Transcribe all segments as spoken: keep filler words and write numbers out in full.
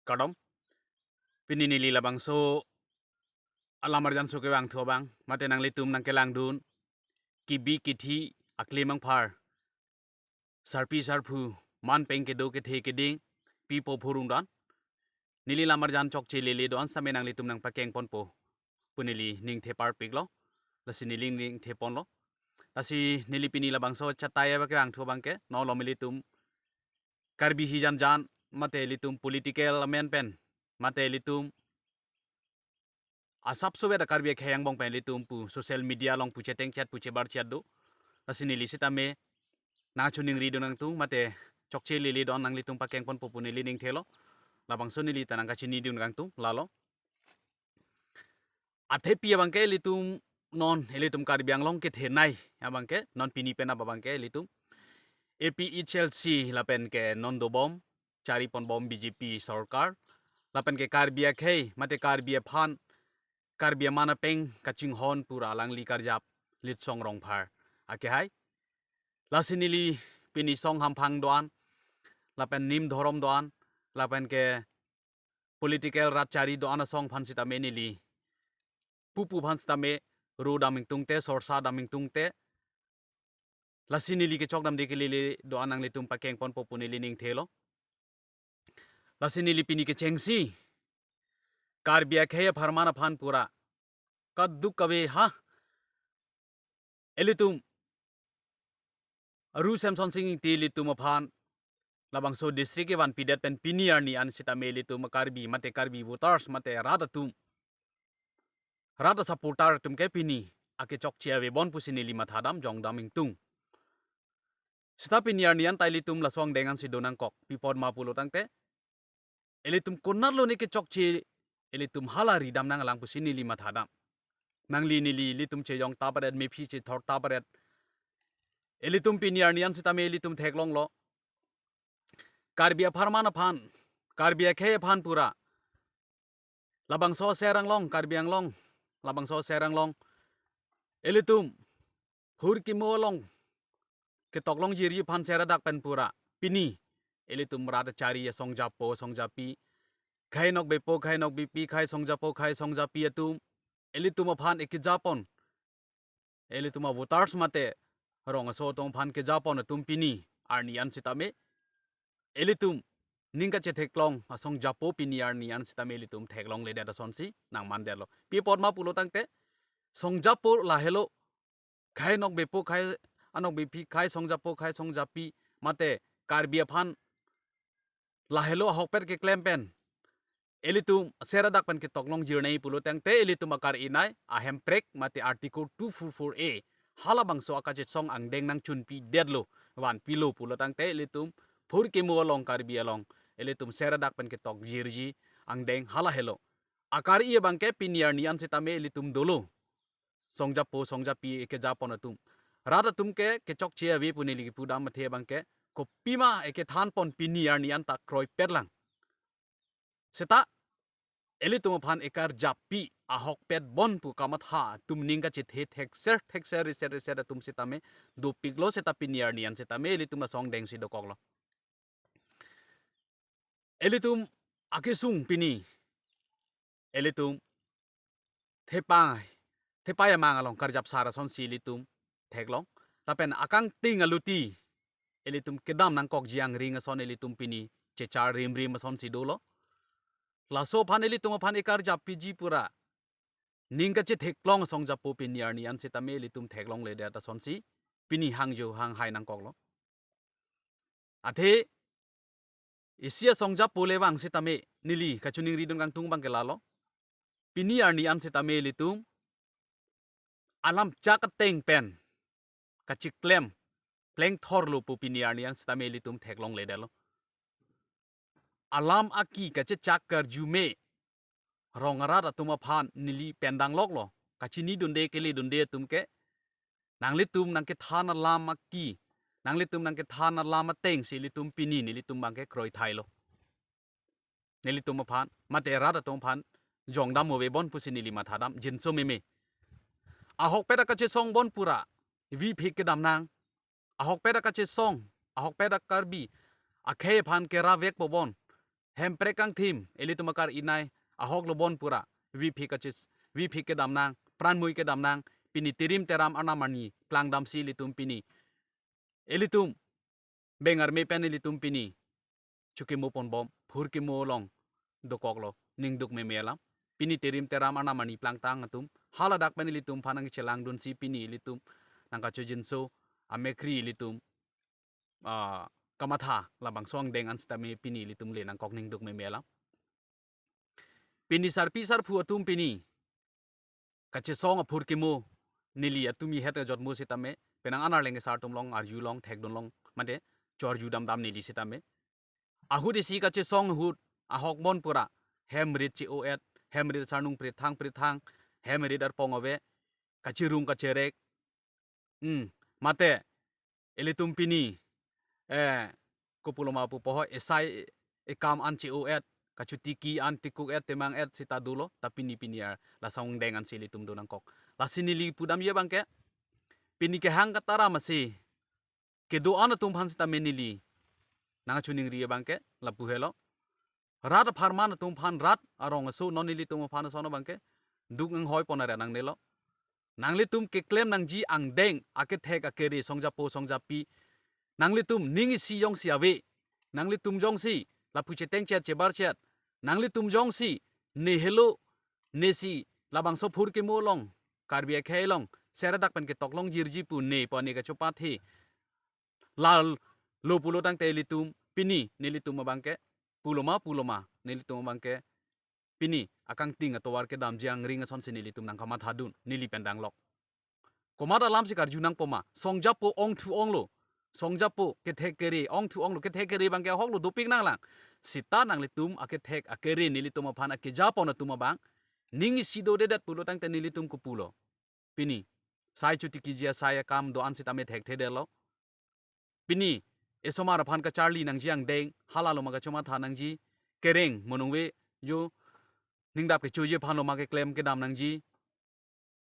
Kardom. Pini neli labangso alam arjan so kevang thu abang, mate nanglitum nangkelangdun kebi kethe aklim angphar, sarpi sarpo, man peng kedo kethe keding, pipo phurung don, neli lam arjan chokche lele don sitame nanglitum nangpakeng ponpo pu neli ningthe parpiklo. Lasi neli ningthe ponlo. Lasi neli pini labangso chatai aba kevang thu abang ke, non lo ilitum Karbi hijan jan, mate ilitum political amen pen, mate ilitum asapso beda Karbi akhei angbong pen ilitum pu social media along pu cheteng chat pu chebar chat do. Lasi neli sitame nangchiningri dun nangtung, mate chokche lele don nanglitum pakeng ponpo pu neli ningthelo. Labangso neli ta nangkachinidun nangtung, lalo. Athepi abang ke ilitum non, ilitum Karbi Anglong kethenei abang ke, non pini penap abang ke ilitum A P H L C lapen ke non dobom, chari ponbom B J P sorkar, lapen ke Karbi akhei, mate Karbi aphan, Karbi aman apeng kachinghon pura alangli karjap Litsong Rongphar akehai. Lasi neli pini song hamphang do-an, lapen nim dhorom do-an, lapen ke political rat chari do-an asong aphan sitame neli pupu aphan sitame ro dam ingtungte, sorsa dam ingtungte, lasi neli kechok damde kelele do-an nanglitum pakeng ponpo pu neli ningthelo. Lasi neli pini kechengsi Karbi akhei apharman aphan pura kaduk kave ha, ilitum Ru Semson Sing Ingti ilitum aphan labangso district kevan pidet pen pini arni an sitame ilitum Karbi, mate Karbi voters, mate rat atum, rat asupporter atum ke pini akechokche ave bon pusi neli mathadam jongdam ingtung. Sita pini arni an ta ilitum laso angdeng ansi do nangkok, pi apot ma pulo tangte, ilitum konatlo ne kechokche, ilitum hala ridam nanglang pusi neli mathadam. Nangli neli ilitum chejong taparet, mephi chethor taparet, ilitum pini arni an sitame ilitum theklonglo, Karbi apharman aphan, Karbi akhei aphan pura, labangso aser anglong, Karbi Anglong, labangso aser anglong, ilitum hur kimo along ketoklong jirji aphan seradak pen pura pini ilitum rat achari, asong japo, asong japi, khei nokbepo, khei nokbepi, khei song japo, khei song japi atum, ilitum aphan ekeja pon, ilitum avoters mate rong aso atum aphan keja pon atum pini arni an sitame ilitum ning kachetheklong asong japo pini arni an sitame ilitum theklongledet asonsi nangmandetlo. Pi apot ma pulo tangte, song japo lahelo, khei nokbepo, khei anokbepi, khei song japo, khei song japi, mate Karbi aphan lahelo ahokpet keklem pen ilitum seradak pen ketoklong jirnei pulo tangte, ilitum akar-inei ahemprek mate Article two four four A, halabangso akachesong angdeng nangchunpidetlo, vanpilo pulo tangte, ilitum hur kimo along, Karbi along, ilitum seradak pen ketok jirji angdeng hala helo. Akar-i abang ke pini arni an sitame ilitum dolo, song japo, song japi ekeja pon atum. Rat atum ke kechokche ave pu neli kipudam athe abang ke, kopima ekethan pon pini arni an ta kroipet lang. Seta ilitum aphan ekarjappi ahokpet bon pu kamatha atum ning kachethe thekser thekser riser riser atum sitame dopiklo, seta pini arni an sitame ilitum asong dengsi dokoklo. Ilitum akesung pini, ilitum thepai, thepai amang along karjap sar asonsi ilitum theklong. Lapen akangting aluti ilitum kedam nangkokji angring ason ilitum pini chechar rimrim asonsi dolo. Laso aphan ilitum aphan ekarjappiji pura ning kachetheklong asong japo pini arni an sitame ilitum theklongledet asonsi pini hangjo hanghai nangkoklo. Athe isi asong japo le vang sitame neli kachiningri dun kangtung abang ke lalo. Pini arni an sitame ilitum alam chak ateng pen kachiklem plengthorlo pu pini arni an sitame ilitum theklongledetlo. Alam aki kachechak karjume rong arat atum aphan neli pen dangloklo. Kachinidunde keledunde atum ke, nanglitum nangkethan alam aki, nanglitum nangkethan alam atengsi ilitum pini nelitum abang ke kroithailo. Nelitum aphan mate rat atum aphan jongdam ave bon pusi neli mathadam jinso meme. Ahokpet akachesong bon pura viphik kedam nang. Ahokpet akachesong, ahokpet a-Karbi akhei aphan keravekpo bon, Hemprek kangthim, ilitum akar inai, ahok lobon pura, viphi kachis, viphi kedam nang, pranmui kedam nang, pini tirim teram anam ani, plangdamsi ilitum pini. Ilitum, beng arme pen ilitum pini. Chukimo ponbom, phurkimo along, dokoklo, ningduk meme alam. Pini tirim teram anam ani plangtang atum, haladak pen ilitum aphan nangchelangdunsi pini ilitum, nangkachojinso, amekri ilitum, ah, kamatha, labangso angdeng an sitame pini ilitum le nangkok ningduk meme alam. Pini sarpi sarpo atum pini. Kachesong aphurkimo, neli atum ihet ajotmo sitame, penang an arleng asar atum along, arjulong, thekdunlong, mate, cho-arju damdam neli sitame. Ahut isi kachesong ahut, ahok bon pura, hem rit che-o-et, hem rit sarnung prithang prithang, hem rit arpong ave, kachirung kacherek, Hmm, mate, ilitum pini, eh, kopuloma pupo ho, esai ekam an che-o-et, kachutiki an tikuk-et, temang-et sita dolo, ta pini pini ar, la angdeng ansi ilitum do nangkok. Lasi neli pudamji abangke, pini kehang kataram asi, kedo-an atum aphan sitame neli, nangchiningri abangke, lapu helo. Rat apharman atum aphan rat arong aso non nelitum aphan ason abangke. Duk nanghoi pon are nangnelo. Nanglitum keklem nangji angdeng akethek akere songjapo songjapi. Nanglitum ning isi jongsi ave. Nanglitum jongsi lapu chetengchet chebarchet. Nanglitum jongsi ne helo nesi labangso phurkimo along. Karbi akhei along. Seradak pen ketoklong jirji pu ne pu ne kachopat he. Lalo pulo tangte ilitum pini nelitum abangke puloma puloma nelitum abangke pini akangting atovar kedamji angring asonsi nelitum nangkamathadun neli pen danglok. Komat alamsi karju nangpo ma songjapo ongthu onglo songjapo kethek kere ongthu onglo kethek kere abangke ahoklo dopik nanglang. Sita nanglitum akethek akere nelitum aphan akeja pon atum abang ning isi dodedet pulo tangte nelitum kopulo. Pini sai chutikiji asai akam do-an sitame thekthedetlo. Pini esomar aphan kacharli nangji angdeng, halalo ma kachomatha nangji, kereng monungve jo ningdap kechoji aphan lo ma keklem kedam nangji.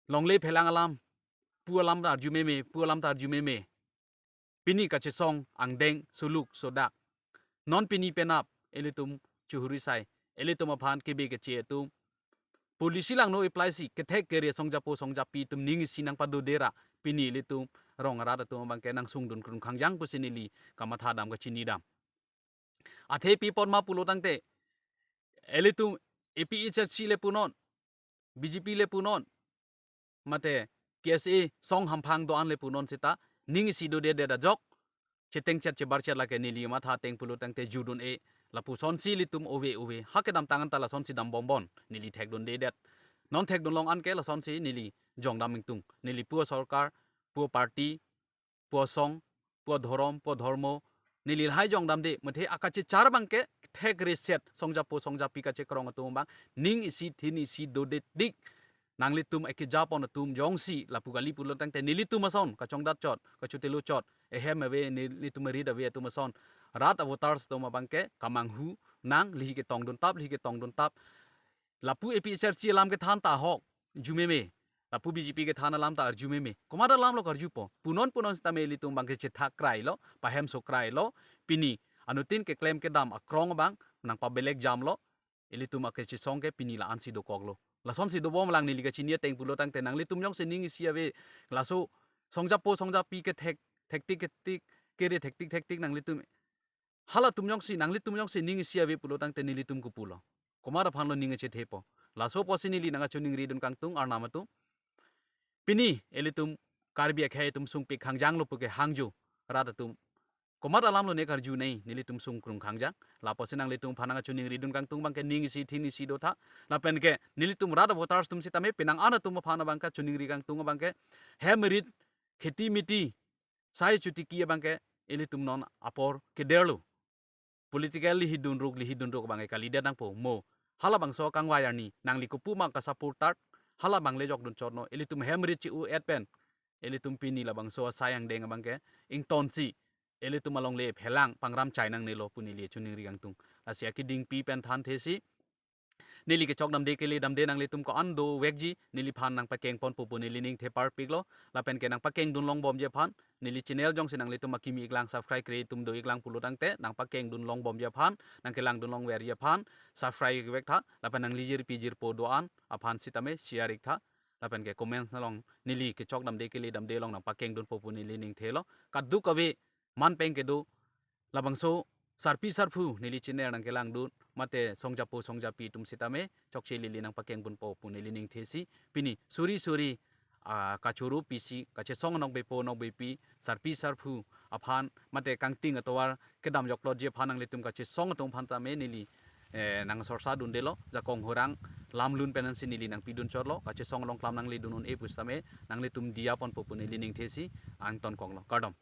Longle phelang alam, pu alam ta arju meme, pu alam ta arju meme. Pini kachesong angdeng suluk sodak. Non pini penap ilitum chuhuri sai, ilitum aphan kebe keche atum policy langno apply si kethek kere songjapo songjapi atum ning isi nangpadodera pini ilitum rong arat atum abangke nangsungdun krung khangjang pusi neli kamathadam kachinidam. Athe pi pon ma pulo tangte ilitum A P H L C le punon, B J P le punon, mate K S A song hamphang do-an le punon sita ning isi dodedet ajok chetengchet chebarchet lake neli matha ateng pulo tangte judun e lapusonsi ilitum ove ove ha kedamtang anta lasonsi dambom bon neli thekdundedet. Non thekdunlong anke lasonsi neli jongdam ingtung. Neli pu asorkar, pu aparty, pu asong, pu adhorom, pu adhormo, neli lahai jongdamde, mate akachechar abangke thek reset, songjapo, songjapi kachekrong atum abang, ning isi, thin isi, dodedik, nanglitum akeja pon atum jongsi, lapu kali pulo tangte, nelitum ason, kachongdat chot, kachotelo chot, ehem ave, nelitum rit ave atum ason, rat avoters atum abangke, kamanghu, nang, lihi ketongduntap, lihi ketongduntap, lapu A P H L C alam kethan ta ahok, arju meme. Lapu B J P kethan alam ta arju meme. Komat alamlo karjupo. Punon punon sitame ilitum abangke chethak krailo, pahemso krailo, pini, anuttin keklem kedam akrong abang, nangpabelek jamlo, ilitum akechesong ke pini la-ansi dokoklo. Lasonsi dobom lang neli kachini ateng pulo tangte nanglitum jongsi ning isi ave, laso, songjapo, songjapi kethek, thektik, thektik, kere thektik, thektik nanglitum. Halatum jongsi, nanglitum jongsi ning isi ave pulo tangte nelitum kopulo. Komat aphanlo ning achethepo. Laso apotsi neli nangkachoningridun kangtung arnam atum. Pini, ilitum Karbi akhei atum sungpik khangjanglo puke hangjo rat atum. Komat alamlo ne karju nei, nelitum sungkrung khangjang. Lapotsi nanglitum aphan nangkachoningridun kangtung abangke ning isi thin isi dotha. Lapenke, nelitum rat avoters atum sitame penang an atum aphan abangke choningri kangtung abangke. Hem rit, kheti miti, sai chutiki abangke ilitum non apor kederlo. Political lihi dunruk, lihi dunruk abangke kalidet nangpo mo. Halabangso kangvai arni, nangli kopu ma kasupporter, halabang le jokdun chotno, ilitum hem rit che-o-et pen. Ilitum pini labangso asai angdeng abangke, ingtonsi, ilitum alongle phelang, pangram chai nangnelo pu neli choningri kangtung. Lasi akedingpi pen thanthesi, Neli kechok damde kele damde nanglitum ko-an dovekji neliphan nangpakeng ponpo pu neli ningthe parpiklo. Lapen ke nangpakeng dunlong bomji aphan neli channel jongsi nanglitum akimi iklang subscribe kre atum do iklang pulo tangte nangpakeng dunlong bomji aphan, nangkelang dunlong verji aphan subscribe vek tha. Lapen nanglijir pijirpo do-an aphan sitame share ik tha. Lapen ke comments along neli kechok damde kele damde along nangpakeng dunpo pu neli ningthelo. Kadokave man pen kedo labangso sarpi sarpo neli channel nangkelang dun mate songjapo songjapi atum sitame chokche lili nangpakeng ponpo pu neli ningthesi pini suri suri, ah, kachoro pisi kachesong nokbepo nokbepi sarpi sarpo aphan mate kangting atovar kedam jokplotji aphan nanglitum kachesong atum aphan tame neli, eh, nangsorsa dundelo. Jakong horang lamlun pensi neli nangpidun chotlo, kachesong along klam nangledun un-e pusitame nanglitum diya ponpo pu neli ningthesi angton konglo. Kardom.